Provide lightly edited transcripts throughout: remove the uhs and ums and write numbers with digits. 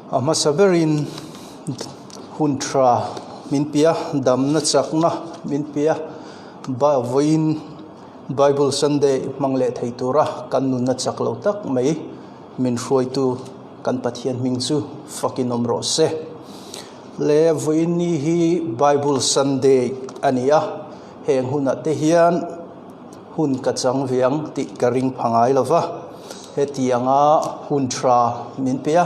A hmasa berin hun tha min pe a, damna chakna min pe a, vawiin Bible Sunday hmang leh thei tura kan nunna chak lo tak mai min hruaitu kan Pathian hming chu fakin awm rawh se. Le vawiin ni hi Bible Sunday a ni a, heng hunah te hian hun ka chang ve ang tih ka ring pha ngai lo va, hetianga hun tha min pe a,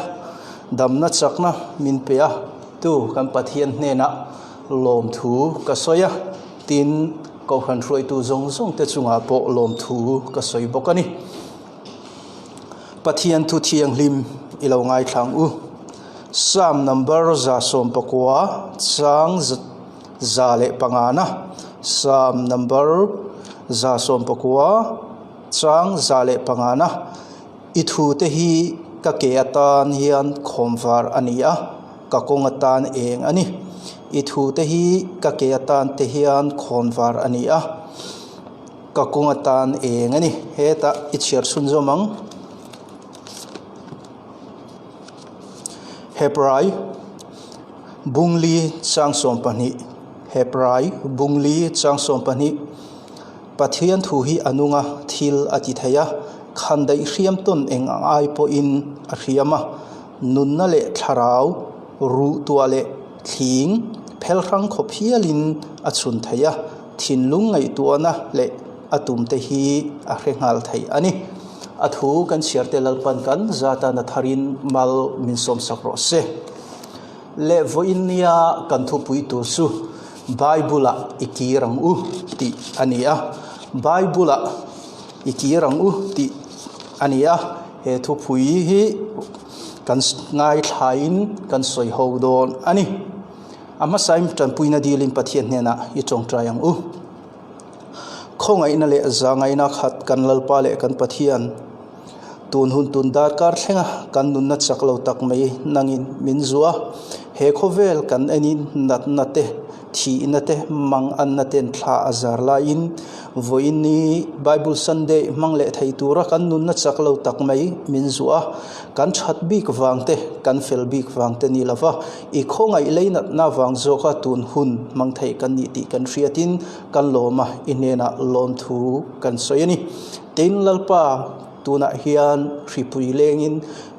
damna chakna min pe a, tu kan Pathian hnenah lawmthu ka sawi a, tin Kohhran hruaitu zawng zawng te chungah pawh lawmthu ka sawi bawk a ni. Pathian thu thianghlim i lo ngaithlang u. Psalm number 119 chang 105na Psalm number 119 chang 105na I thu te hi ka ke atan hian khawmvar a ni a, ka kawng atan eng a ni. I thu te hi ka ke atan te hian khawnvar a ni a, ka kawng atan eng a ni. Hetah i chhiar chhunzawm ang. Hebrai Bungli chang 12 Hebrai Bungli chang 12 Pathian thu hi a nung a, thil a ti thei a, khandaih hriam tawn eng ang ai pawhin a hriam a, nunna leh thlarau, ruh tuah leh thling phel hrang khawp hialin a chhun thei a, thinlung ngaihtuahna leh a tumte hi a hre nghal thei a ni. A thu kan chhiar te Lalpan kan zatan a tharin mal min sawmsak rawh se. Leh vawiin nia kan thupui tur chu Bible-ah i kir ang u tih a ni a. Bible-ah i kir ang u tih a ni a. He thupui hi kan ngaithlain kan sawi ho dawn a ni. A hmasain tanpuina dilin Pathian hnenah i tawngtai ang u. Khawngaihna leh zangaihna khat kan Lalpa leh kan Pathian tun hun tun darkar thlenga kan nunna chak lo tak mai nangin min zuah a. He khawvel kan enin natna te, thihna te, manganna ten thla a zar laiin vawiin ni Bible Sunday hmang leh thei tura kan nunna chak lo tak mai min zuah a. Kan that bik vang te, kan fel bik vang te ni lova I khawngaih lei natna vang zawka tun hun hmang thei kan nih tih kan hriatin kan lawm a, i hnenah lawmthu kan sawi a ni. Tin, Lalpa tunah hian hripui lengin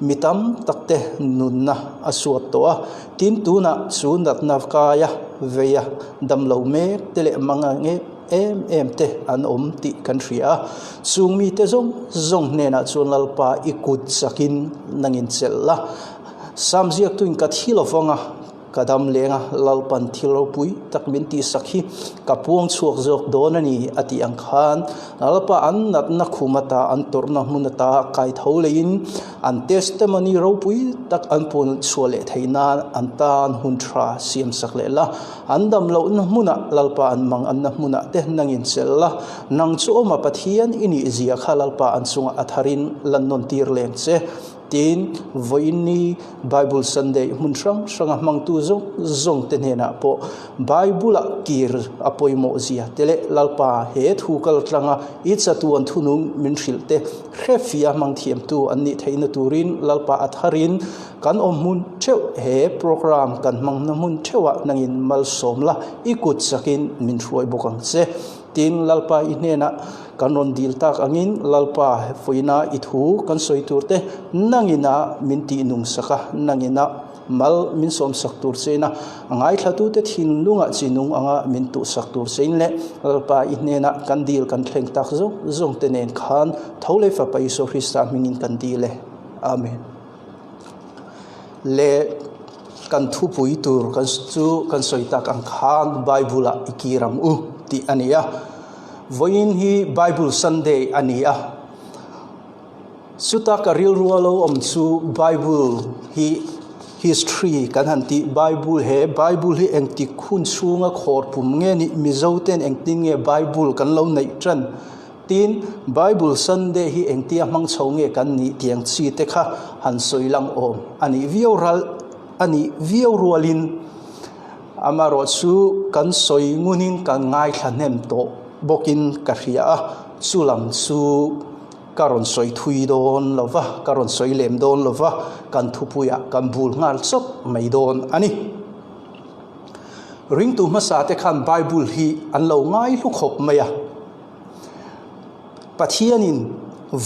mi tam tak te nunna a suat tawh a, tin tunah chu natna kaia veia damlo mek te leh manga nge em em te an awm tih kan hria a. Chung mite zawng zawng hnenah chuan Lalpa i kut chakin nangin chelh la. Sam ziaktuin ka thi lo vang a, ka dam leng a, Lalpan thil ropui tak min tihsak hi ka puang chhuak zawk dawn a ni a tih ang khan Lalpa an natna khum ata an tawrhna hmun ata kai tho leiin an testimony ropui tak an puan chhuah leh theih nan an tan hun tha siam sak leh la, an dam lohna hmunah Lalpa an mang anna hmunah te nangin chelh la, nang chu awma Pathian i nih zia kha Lalpa an chungah a tharin lan nawn tir leng che. Tin, vawiin ni Bible Sunday hmun hrang hranga hmangtu zawng zawng te hnenah pawh Bible-ah kir a pawimawh zia te leh Lalpa he thu kal tlanga i chatuan thunung min hrilh te hrefia hmang thiamtu an nih theihna turin Lalpa a tharin kan awm hmun theuh he program kan hmangna hmun theuhah nangin malsawm la i kut chakin min hruai bawk ang che. Tin, Lalpa i hnenah kan rawn dil tak angin Lalpa fuihna i thu kan sawi tur te nangina min tih nung sak a, nangina mal min sawm sak tur chein a, a ngaithlatute thinlungah chi nung anga min tuh sak tur chein leh Lalpa i hnenah kan dil kan thleng tak zawng zawng te nen khan tho leh Fapa Isua Krista hmingin kan dil e. Amen. Le kan thupui tur kan chu kan sawi tak ang khan Bible ah i kir ang u tih a ni a. Vawiin hi Bible Sunday a ni a. Chuta ka rilru a lo awm chu Bible hi history kan han tih Bible he Bible hi engtik hun chhunga khawr pum nge nih Mizo ten engtin nge Bible kan lo neih tan Tin, Bible Sunday hi engtia hmang chho nge kan nih tiang chi te kha han sawi lang awm a nih viau ral a nih viau rualin amaherawh chu kan sawi ngunin kan ngaithla hnem tawh bawkin ka hria a, chu lam chu. Ka rawn sawi thui dawn lo va, ka rawn sawi lem dawn lo va, kan thupuiah kan bul nghal chawp mai dawn a ni. Ringtu hmasa te khan Bible hi an lo ngai hlu khawp mai a. Pathianin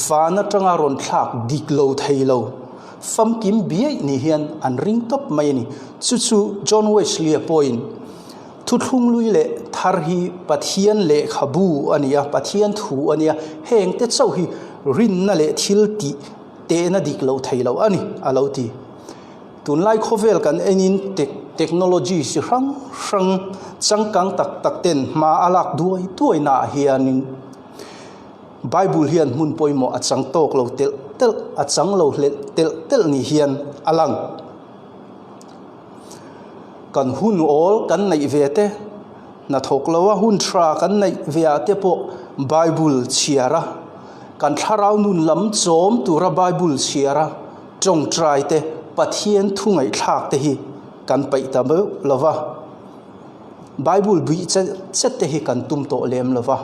van atanga rawn thlak dik lo thei lo, famkim biaih ni hian an ring tawp mai a ni. Chu chu John Wesley-a pawhin Thuthlunglui leh thar hi Pathian lehkhabu a ni a, Pathian thu a nia, heng te chauh hi rinna leh thil tih tehna dik lo thei lo a ni, a lo ti. Tunlai khawvel kan enin technology chi hrang hrang changkang tak tak ten hma a lak duai duai naah hianin Bible hian hmun pawimawh a chang tawk lo telh telh, a chang lo hlelh telh telh ni hian a lang. Kan hun awl kan neih ve te, hnathawk loa hun tha kan neih ve ah te pawh Bible chhiar a, kan thlarau nun lam chawm tura Bible chhiar a, tawngtai te, Pathian thu ngaihthlak te hi kan peih ta meuh lo va, Bible bih chet chet te hi kan tum tawh lem lo va.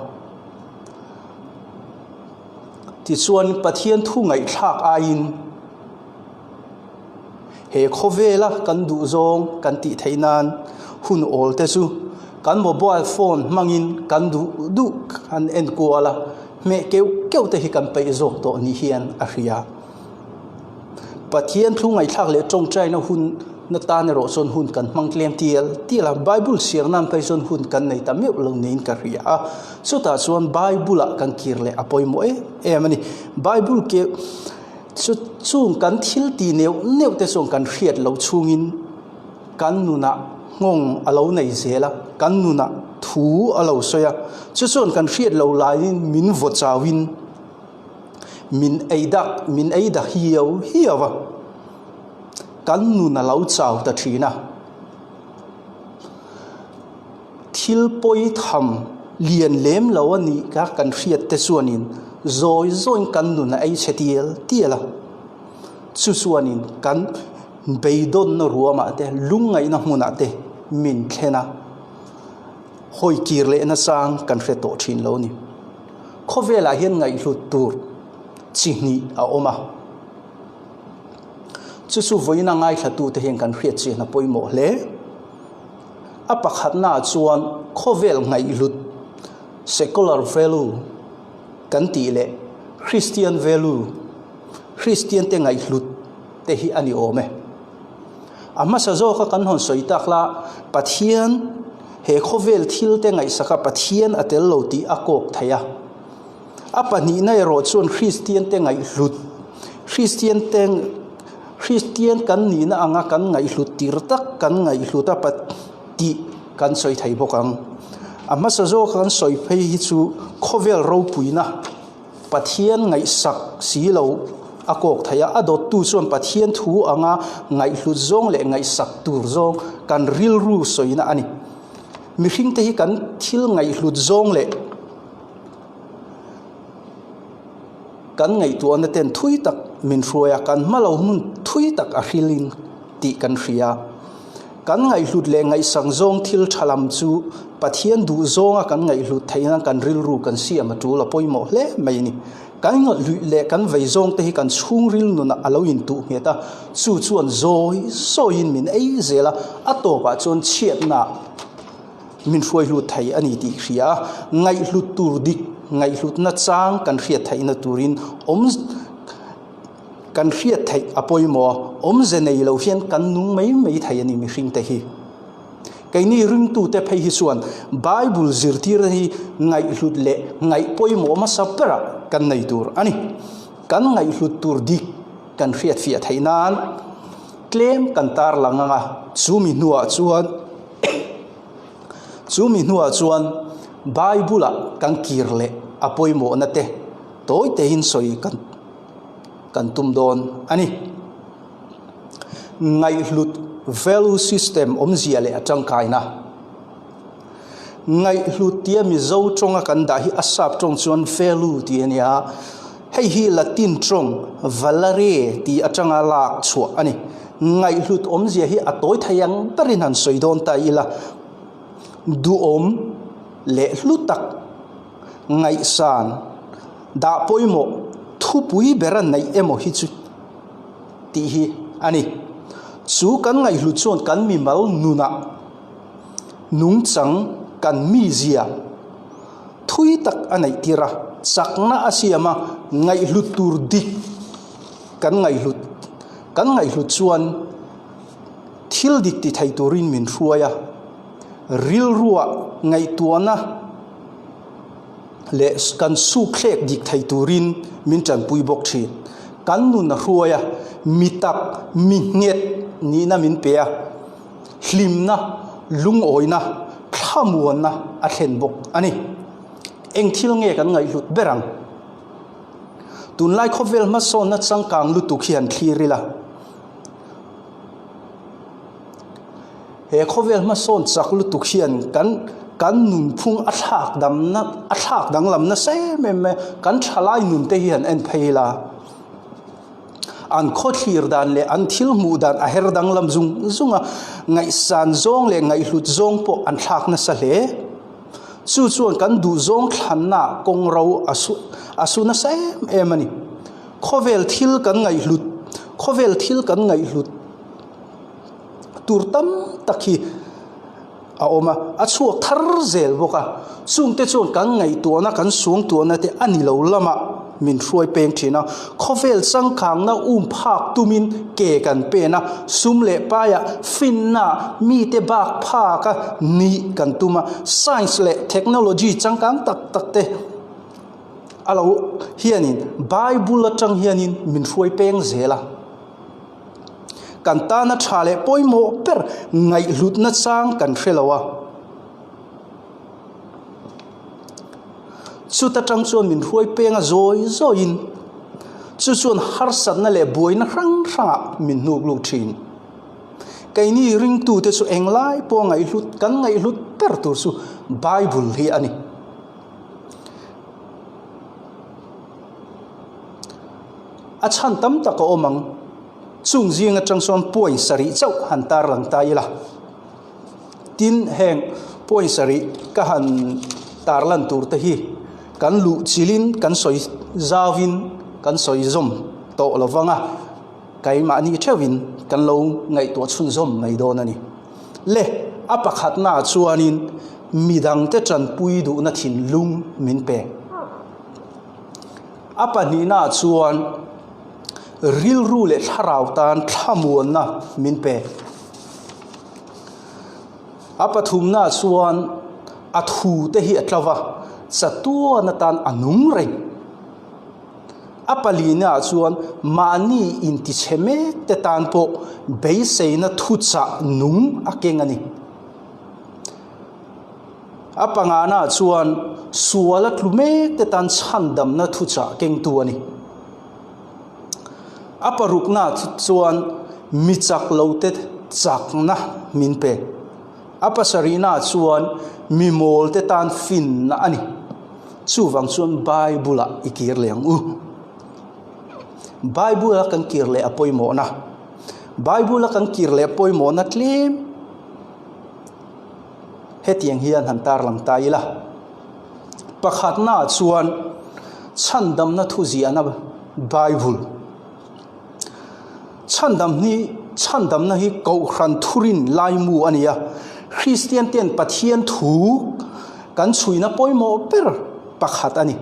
Tichuan Pathian thu ngaihthlak aiin. He khawvela kan duhzawng kan tih theih nan hun awl te chu kan mobile phone hmangin kan duh duh kan en kual a, hmeh keuh keuh te hi kan peih zawk tawh ni hian a hria. Pathian thu ngaihthlak leh tawngtaina hun na tan erawh chuan hun kan hmang tlem tial tial a, Bible chhiar nan phei chuan hun kan nei ta meuh lo niin ka hria a, chutah chuan Bible ah kan kir leh a pawimawh em em a ni. Bible keuh. Chu chung kan thil ti neuh neuh te chuan kan hriat loh chhungin kan nunah nghawng a lo nei zel a, kan nunah thu a lo sawi a, chu chuan kan hriat loh laiin min vaw chauhin min ei dak min ei dak hiau hiau a, kan nun a lo chau ta thin a. Thil pawi tham lian lem lo a nih kha kan hriat te chuanin zawi zawiin kan nun a ei chhe tial tial a, chu chuanin kan beidawnna ruamah te lungngaihna hmunah te min thlen a, hawi kir leh nachang kan hre tawh thin lo a ni. Khawvelah hian ngaihhlut tur chi hnih a awm a, chu chu vawiina ngaithlatute hian kan hriat chian a pawimawh hle. A pakhatnaah chuan khawvel ngaihhlut, secular value, kan tih leh Christian value, Christian te ngaihhlut, te hi a ni awm e. A hmasa zawka kan hawn sawi tak la, Pathian he khawvel thil te ngaihsaka Pathian a tel lo tih a kawk thei a. A pahnihna erawh chuan Kristian te ngaihhlut, Kristian te Kristian kan nihna anga kan ngaihhlut tir tak kan ngaihhlut a tih kan sawi thei bawk ang. A hmasa zawka kan sawi phei hi chu khawvel ropuina Pathian ngaihsak si lo a kawk thei a, a dawttu chuan Pathian thu anga ngaihhlut zawng leh ngaihsak tur zawng kan rilru sawina a ni. Mihringte hi kan thil ngaihhlut zawng leh Kan ngaihtuahna ten thui tak min hruai a, kan hma lo hmun thui tak a hrilin tih kan hria. Kan ngaihhlut leh ngaihsang zawng thil tha lam chu Pathian duh zawnga kan ngaihhlut theih nan kan rilru kan siam a tul a pawimawh hle mai a ni. Kan ngaihhluih leh kan vei zawng te hi kan chhungril nunah a lo intuh nghet a, chu chuan zawi zawiin min ei zel a, a tawpah chuan chhiatnaah Min hruai hlut thei a ni tih hria a, ngaihhlut tur dik, ngaihhlutna chang kan hriat theihna turin awm kan hriat theih a pawimawh a, awmze nei lo hian kan nung mai mai thei a ni mihringte hi. Keini ringtute phei hi chuan Bible zirtirna hi ngaihhlut leh ngaih pawimawh hmasa berah kan nei tur a ni. Kan ngaihhlut tur dik kan hriatfiah theih nan tlem kan tarlang ang a, chumi hnuah chuan Chu mi hnuah chuan Bible-ah kan kir leh a pawimawhna te tawi tein sawi kan kan tum dawn a ni. Ngaihhlut value system awmzia leh a tangkaina. Ngaihhlut tia Mizo tawnga kan dah hi a sap tawng chuan value tih a ni a, hei hi Latin tawng valere tih atanga lak chhuah a ni. Ngaihhlut awmzia hi a tawi thei ang berin han sawi dawn ta ila, duhawm leh hlu tak, ngaihsan, dah pawimawh, thupui bera neih emaw hi chu tih hi a ni. Chu kan ngaihhlut chuan kan mimal nunah nungchang kan mizia thui tak a neih tir a, chakna a siam a, ngaihhlut tur dik kan ngaihhlut kan ngaihhlut chuan thil dik ti thei turin min hruai a, rilruah ngaihtuahna leh kan sukthlek dik thei turin min tanpui bawk thin. Kan nun a hruai a, mi tak, mi nghet nihna min pe a, hlimna, lungawina, thlamuanna a thlen bawk a ni. Eng thil nge kan ngaihhlut ber ang? Tunlai khawvel hmasawnna changkang lutuk hi han thlir ila. He khawvel hmasawn chak lutuk hian kan kan nunphung a thlak damna a thlak danglam nasa em em mai a, kan thalai nun te hi han en phei ila an khawthlir dan leh an thil hmuh dan a her danglam zung zung a, ngaihsan zawng leh ngaihhlut zawng pawh an thlak nasa hle. Chu chuan kan duhzawng thlanna kawng ro a su a su nasa em em a ni. Khawvel thil kan ngaihhlut khawvel thil kan ngaihhlut tur tam tak hi a awm a, a chhuak thar zel bawk a. Chungte chuan kan ngaihtuahna kan suangtuahna te a ni lo lamah min hruai peng thin a. Khawvel changkangna um phak tumin ke kan pen a, sum leh paiah finna mite bak phak a nih kan tum a. Science leh technology changkang tak tak te a lo hianin Bible atang hianin min hruai peng zel a. Kan tana tha leh pawimawh ber ngaihhlutna chang kan hre lo a. Chuta tang chuan min hruai peng a zawi zawiin chu chuan harsatna leh buaina hrang hrangah min hnuk lut thin. Keini ringtute chu englai pawh ngaihhlut kan ngaihhlut ber tur chu Bible hi a ni. A chhan tam tak a awm ang. Chung zing atang sawn point sarih chauh han tarlang ta ila. Tin, heng point sarih ka han tarlan tur te hi kan luh chilhin kan sawi zauhin kan sawi zawm tawh lo vang a, keimahni theuhin kan lo ngaihtuah chhunzawm mai dawn a ni. Le, a pakhatnaah chuanin midangte tanpui duhna thinlung min pe. A pahnihnaah chuan rilru leh thlarau tan thlamuanna min pe. A pathumnaah chuan a thute hi a tlo va, chatuan atan a nung reng. A palinaah chuan mahni intichhe mekte tan pawh beiseina thuchah nung a keng a ni. A pangana chuan sual a tlu mek te tan chhandamna thuchah kengtu a ni. A parukna chuan mi chak lo te chakna min pe. A pasarihna chuan mi mawl te tan finna a ni. Chuvang chuan Bible-ah i kir leh ang u. Bible-a kan kir leh a pawimawhna. Bible-a kan kir leh pawimawhna tlem. Hetiang hian han tarlang ta ila, pakhatnaah chuan chhandamna thuziahna Bible, chhandam hi chhandamna hi Kohhran thurin laimu a ni a, Kristian ten Pathian thu kan chhuina pawimawh ber pakhat a ni.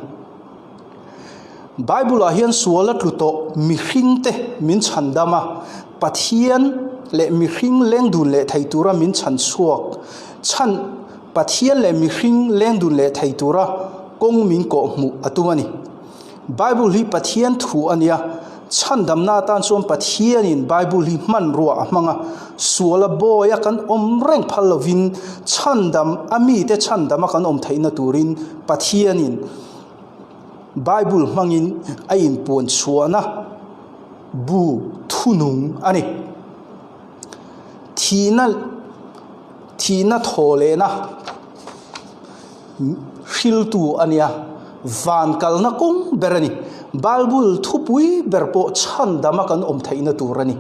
Bible-ah hian sual a tlu tawh mihringte min chhandam a, Pathian leh mihring leng dun leh thei tura min chhan chhuak chhan Pathian leh mihring leng dun leh thei tura kawng min kawh hmuh a tum a ni. Bible hi Pathian thu a nia, chhandamna atan chuan Pathianin Bible hi hmanrua a hmang a, suala bawia kan awm reng phal lovin chhandam a mite chhandama kan awm theihna turin Pathianin Bible hmangin a inpuan chhuahna bu thunung a ni. Thihna thihna thaw lehna hriltu a nia, van kalna kawng ber a ni. Bible thupui ber pawh chhandama kan awm theihna tur a ni.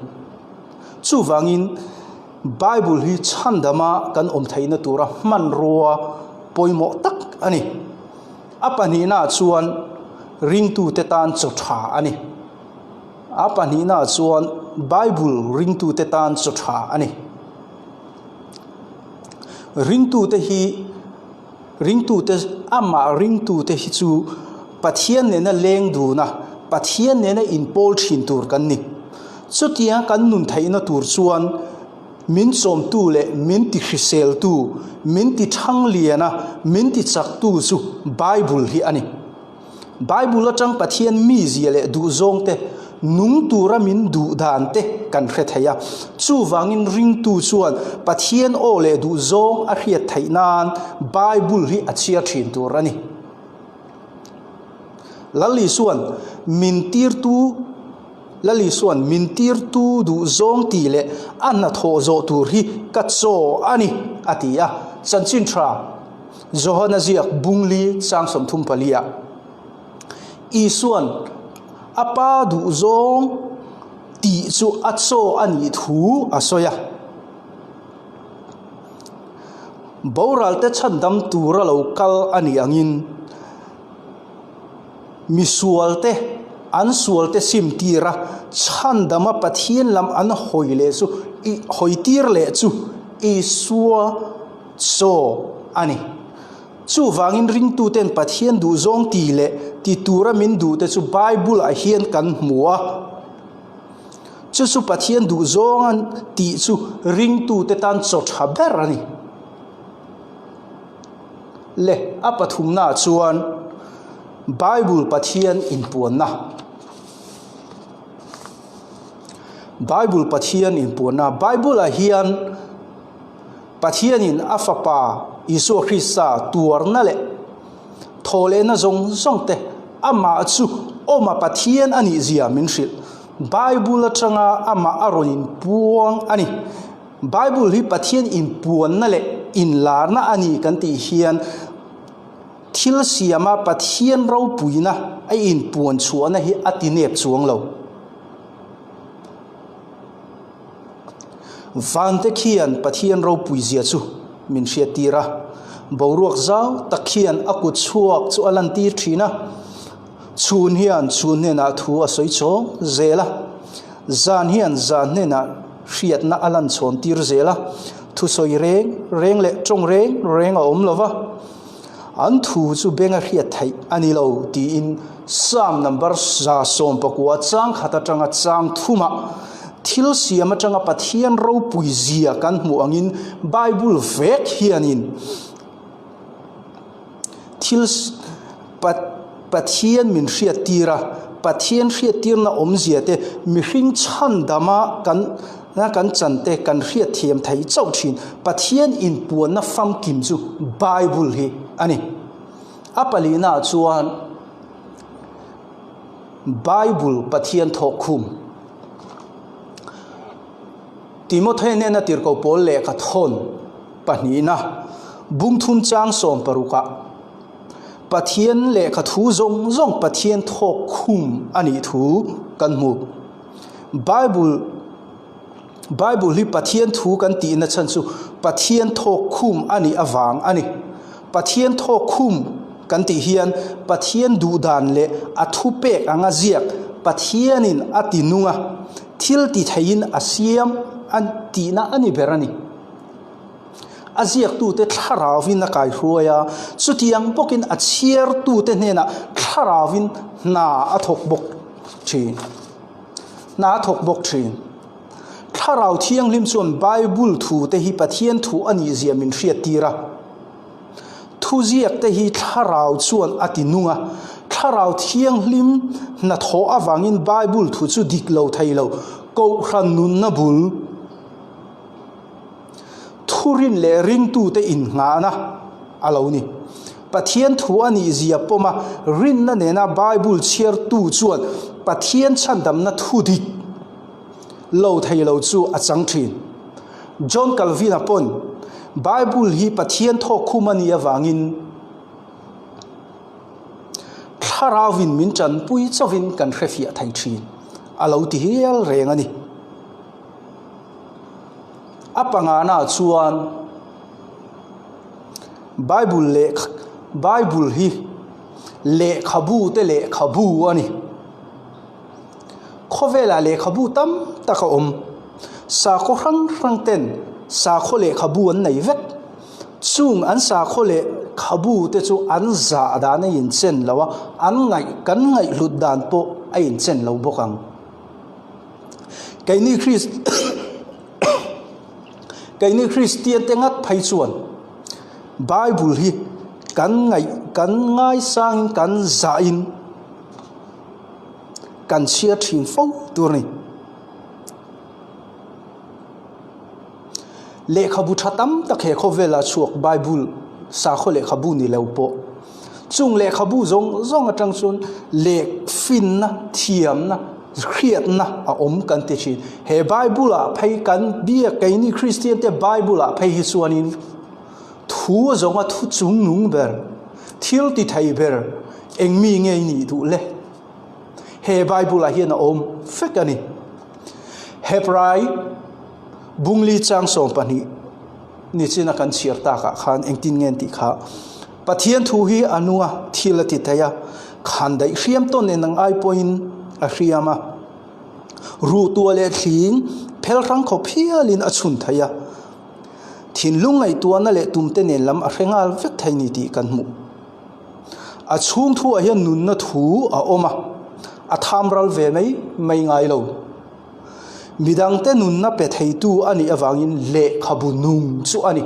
Chuvangin Bible hi chhandama kan awm theihna tura hmanrua pawimawh tak a ni. A pahnihnaah chuan. ringtute tan chaw tha a ni. A pahnihnaah chuan Bible ringtute tan chaw tha a ni. Ringtute hi ringtute amah ringtute hi chu Pathian nena leng dun a, Pathian nena inpawl thin tur kan ni. Chutianga kan nun theihna tur chuan min chawmtu leh min ti hriseltu, min ti thanglian a, min ti chaktu chu Bible hi a ni. Bible atang Pathian mizia leh duhzawngte, nung tura min duh dan te kan hre thei a. Chuvangin ringtu chuan Pathian aw leh duhzawng a hriat theih nan Bible hi a chhiar thin tur a ni. Lal Isuan min tirtu Lal Isuan min tirtu duhzawng tih leh a hnathawh zawh tur hi ka chaw a ni, a ti a. Chanchin tha. Johana ziak Bungli chang 34 ah Isuan a pa duhzawng tih chu a chaw a nih thu a sawi a. Boralte chhandam tura lo kal a nih angin misualte an sualte sim tir a, chhandama Pathian lam an hawi leh chu hawi tir leh chu Isua Chaw a ni. Chuvangin ringtuten Pathian duhzawng ti leh ti tura min duhte chu Bible-ah hian kan hmu a. Chu chu Pathian duhzawng a tih chu ringtute tan chaw tha ber a ni. Le a pathumnaah chuan Bible Pathian inpuanna. Bible Pathian inpuanna. Bible-ah hian. Pathianin a Fapa Isua Krista tuarna leh thawhlehna zawng zawng te amah chu awma Pathian a nih zia min hrilh. Bible atanga amah a rawn inpuang a ni. Bible hi Pathian inpuanna leh inlarna a ni kan tih hian thil siama Pathian ropuina a inpuan chhuahna hi a ti nep chuang lo. Vante khian Pathian ropui zia chu min hriattir a, boruak zau tak khian a kut chhuak chu a lantir thin a, chhun hian chhun hnenah thu a sawi chhawng zel a, zan hian zan hnenah hriatna a lan chhawn tir zel a, thusawi reng reng leh tawng reng reng a awm lo va. An thu chu benga hriat theih a ni lo tiin Psalm number 19 chang khat atanga chang thumah thil siam atanga Pathian ropui zia kan hmuh angin Bible vek hianin thil Pathian min hriattir a, Pathian hriattirna awmzia te mihring chhandama kan Na kan chan te kan hriatthiam thei chauh thin. Pathian inpuanna famkim chu Bible hi a ni. A palihnaah chuan Bible Pathian thawkkhum. Timothea hnena tirhkoh pawl lehkha thawn pahnihna bungthum chang sawm parukah Pathian lehkha thu zawng zawng Pathian thawkkhum a nih thu kan hmu. Bible Bible hi Pathian thu kan tihna chhan chu Pathian thawk khum a nih avang a ni. Pathian thawk khum kan tih hian Pathian duhdan leh a thupek anga ziak Pathianin a ti nung a, thil ti theiin a siam a tihna a ni ber a ni. A ziaktute thlarauvin a kaihruai a, chutiang bawkin a chhiartute hnenah thlarauvin hna a thawk bawk thin. Hna a thawk bawk thin. Thlarau Thianghlim chuan Bible thute hi Pathian thu a nih zia min hriattir a. Thuziakte hi Thlarau chuan a ti nung a. Thlarau Thianghlim hnathawh avangin Bible thu chu dik lo thei lo, Kohhran nunna bul. Thurin leh ringtute innghahna a lo ni. Pathian thu a nih zia pawma rinna nena Bible chhiartu chuan Pathian chhandamna thu dik lo thei lo chu a chang thin. John Calvin-a pawn Bible hi Pathian thawkkhum a nih avangin Thlarauvin min tanpui chauhin kan hrefiah thei thin a lo ti hial reng a ni. A pangana chuan Bible leh Bible hi. Lehkhabu te lehkhabu a ni. Khawvelah lehkhabu tam tak a awm. Sakhaw hrang hrang ten sakhaw lehkhabu an nei vek. Chung an sakhaw lehkhabu te chu an zah dan a inchen lo a, an ngaih kan ngaihhlut dan pawh a inchen lo bawk ang. Keini Kris keini Kristian te ngat phei chuan Bible hi kan ngaih kan ngaisangin kan zahin kan chhiar thin fo tur a ni. Lehkhabu tha tam tak he khawvela chhuak Bible sakhaw lehkhabu ni lo pawh chung lehkhabu zawng zawng atang chuan leh finna thiamna hriatna a awm kan ti thin. He Bible ah phei kan biak keini Kristian te Bible ah phei hi chuanin thu zawnga thu chungnung ber thil ti thei ber eng mi nge i nih duh le? He Bible ah hian a awm vek a ni. Hebrai Bungli chang 12 nichina kan chhiar takah khan engtin nge an tih kha Pathian thu hi a nung a, thil a ti thei a, khan daih hriam tawn nen ang ai pawhin a hriam a, ruhtuah leh thling phel hrang khawp hialin a chhun thei a, thinlung ngaihtuahna leh tumte nen lam a hre nghal vek thei ni tih kan hmuh. A chhung thuah hian nunna thu a awm a, a tham ral ve mai mai ngai lo. Midangte nunna pe theitu a nih avangin lehkhabu nung chu a ni.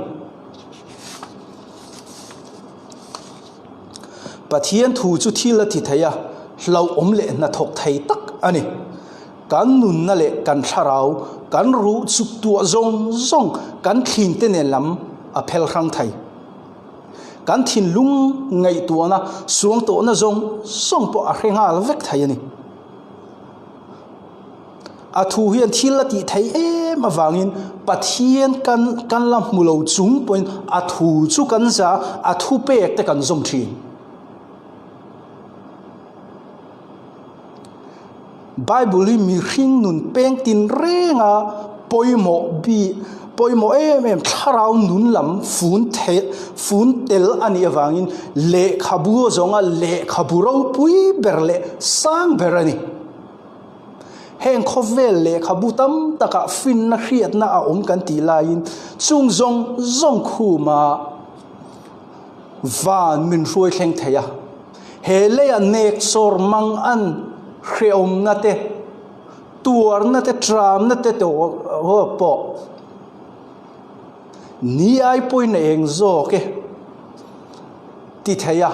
Pathian thu chu thil a ti thei a, hlauhawm leh hnathawk thei tak a ni. Kan nunna leh kan thlarau, kan ruh chuk tuah zawng zawng, kan thlinte nen lam a phel hrang thei. Kan thinlung ngaihtuahna, suangtawhna zawng zawng pawh a hre nghal vek thei a ni. A thu hian thil a tih theih em avangin Pathian kan kan la hmu lo chung pawhin a thu chu kan za a thu pek te kan zawm thin. Bible hi mihring nun peng tin renga pawimawh bi pawimawh em em thlarau nun lam fun the fun tel a nih avangin lehkhabu a zawnga lehkhabu ropui ber leh sang ber a ni. Heng khawvel lehkhabu tam takah finna hriatna a awm kan tih laiin chung zawng zawng khuma van min hruai thleng thei a. He leia nek sawr mang an hrehawmna te, tuarna te, tramna te pawh ni ai pawhin a eng zawk e ti thei a.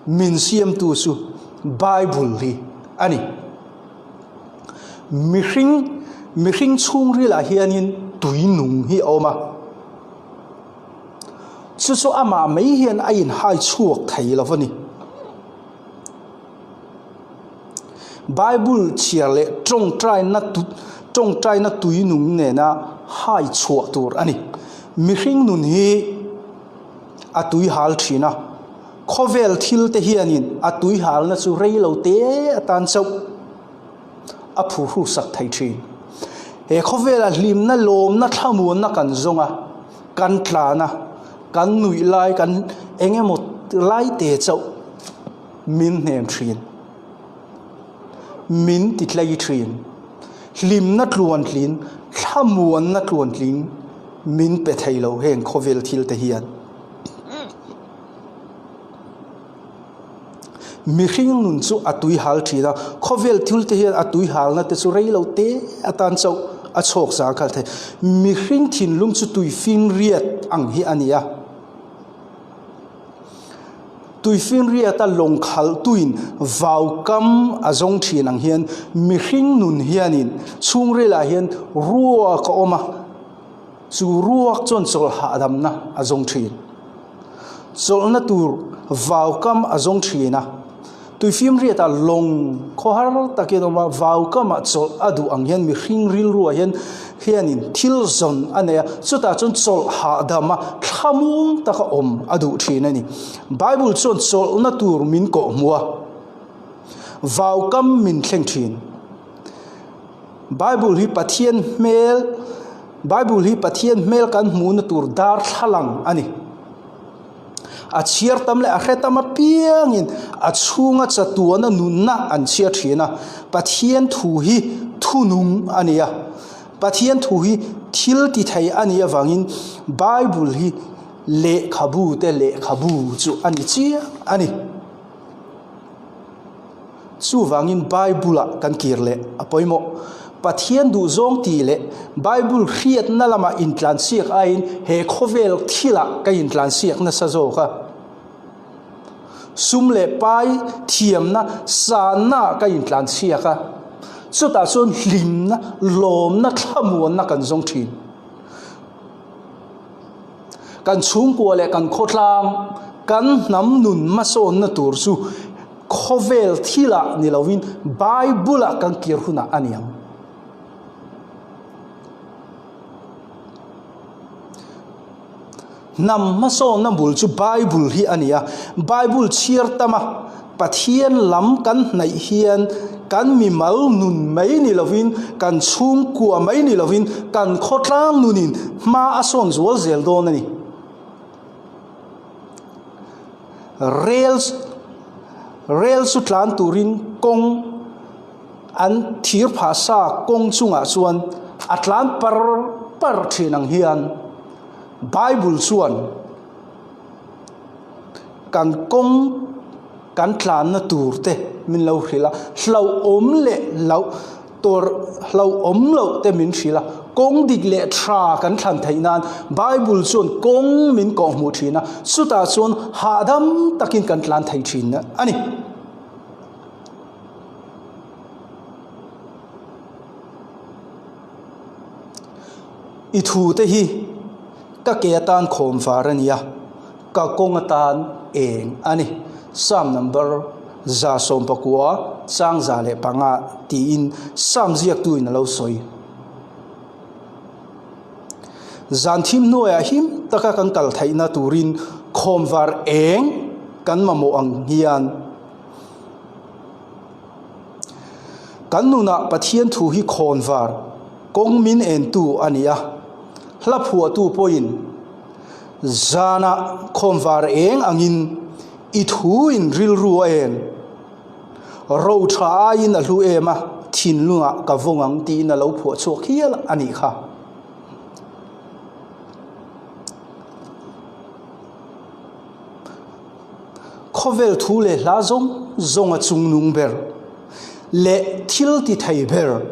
Min siamtu chu Bible hi a ni. Mihring, mihring chhungrilah hianin tui nung hi a awm a. Chu chu amah mai hian a inhai chhuak thei lo a ni. Bible chhiar leh tawngtaina tawngtaina tui nung nena hai chhuah tur a ni. Mihring nun hi a tui hal thin a. Khawvel thil te hianin a tuihalna chu rei lo te atan chauh a phuhru sak thei thin. He khawvela hlimna, lawmna, thlamuanna kan zawng a, kan tlan a, kan nuih lai, kan eng emaw lai te chauh min hnem thin, min ti tlei thin. Hlimna tluantling, thlamuanna tluantling min pe thei lo heng khawvel thil te hian. Mihring nun chu a tui hal thin a, khawvel thil te hian a tui halna te chu rei lo te atan chauh a chhawk zang khalh thei. Mihring thinlung chu tui finriat ang hi a ni a, tui finriata lawng khalh tuin vau kam a zawng thin ang hian mihring nun hianin chhungrilah hian ruak a awm a. Chu ruak chuan chawlh hahdamna a zawng thin. Chawlhna tur vaukam a zawng thin a. Tuifimriatah lawng khawhar takin a awm a, vaukamah chawlh a duh ang hian mihring rilruah hian hianin thil zawn a nei a, chutah chuan chawlh hahdam a, thlamuang taka awm a duh thin a ni. Bible chuan chawlhna tur min kawhhmuh a, vaukam min thleng thin. Bible hi Pathian hmel Bible hi Pathian hmel kan hmuhna tur darthlalang a ni. A chhiar tam leh a hre tam apiangin a chhunga chatuana nunna an chhiar thin a. Pathian thu hi thunung a ni a. Pathian thu hi thil ti thei a nih avangin Bible hi lehkhabu te lehkhabu chu a ni chiang a ni. Chuvangin Bible-ah kan kir leh a pawimawh. Pathian duhzawng tih leh Bible hriatna lamah intlansiak aiin he khawvel thilah ka intlansiak nasa zawk a. Sum leh pai thiamna sannaah ka intlansiak a. Chutah chuan hlimna, lawmna, thlamuanna kan zawng thin. Kan chhungkua leh kan khawtlang, kan hnam nun hmasawnna tur chu Khawvel thilah ni lovin Bible-ah kan kir hunah a ni ang. Hnam hmasawnna bul chu Bible hi a ni a. Bible chhiar tama Pathian lam kan hnaih hian kan mimal nun mai ni lovin, kan chhungkua mai ni lovin, kan khawtlang nunin hma a sawn zual zel dawn a ni. Rel rel chu tlan turin kawng an thir phah sa kawng chungah chuan a tlan par par thin ang hian Bible chuan kan kawng kan tlanna tur te min lo hrilh a, hlauhawm leh hlauh Tur hlauhawm loh te min hrilh a, kawng dik leh tha kan thlan theih nan Bible chuan kawng min kawhhmuh thin a, chutah chuan hahdam takin kan tlan thei thin a ni. I thu te hi ka ke atan khawm var a ni a. Ka kawng atan eng a ni. Psalm number 119 chang 105 tiin Psalm ziaktuin a lo sawi. Zan thim hnuaiah him taka kan kal theihna turin khawmvar eng kan mamawh ang hian kan nunah Pathian thu hi khawnvar kawng min entu a ni a. Hla phuahtu pawhin Zanah khawmvar eng angin i thuin rilru a en. Ro tha aiin a hlu em a, thinlungah ka vawng ang tiin a lo phuah chhuak hial a nih kha. Khawvel thu leh hla zawng zawng a chungnung ber leh thil ti thei ber,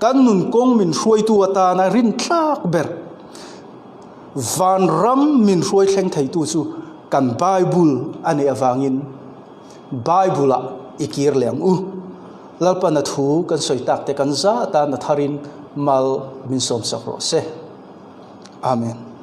kan nun kawng min hruaitu atana rinthlak ber, Vanram min hruai thleng theitu chu kan Bible a nih avangin Bible-ah i kir leh ang u. Lalpana thu kan sawi tak te kan za atan a tharin mal min sawmsak rawh se. Amen.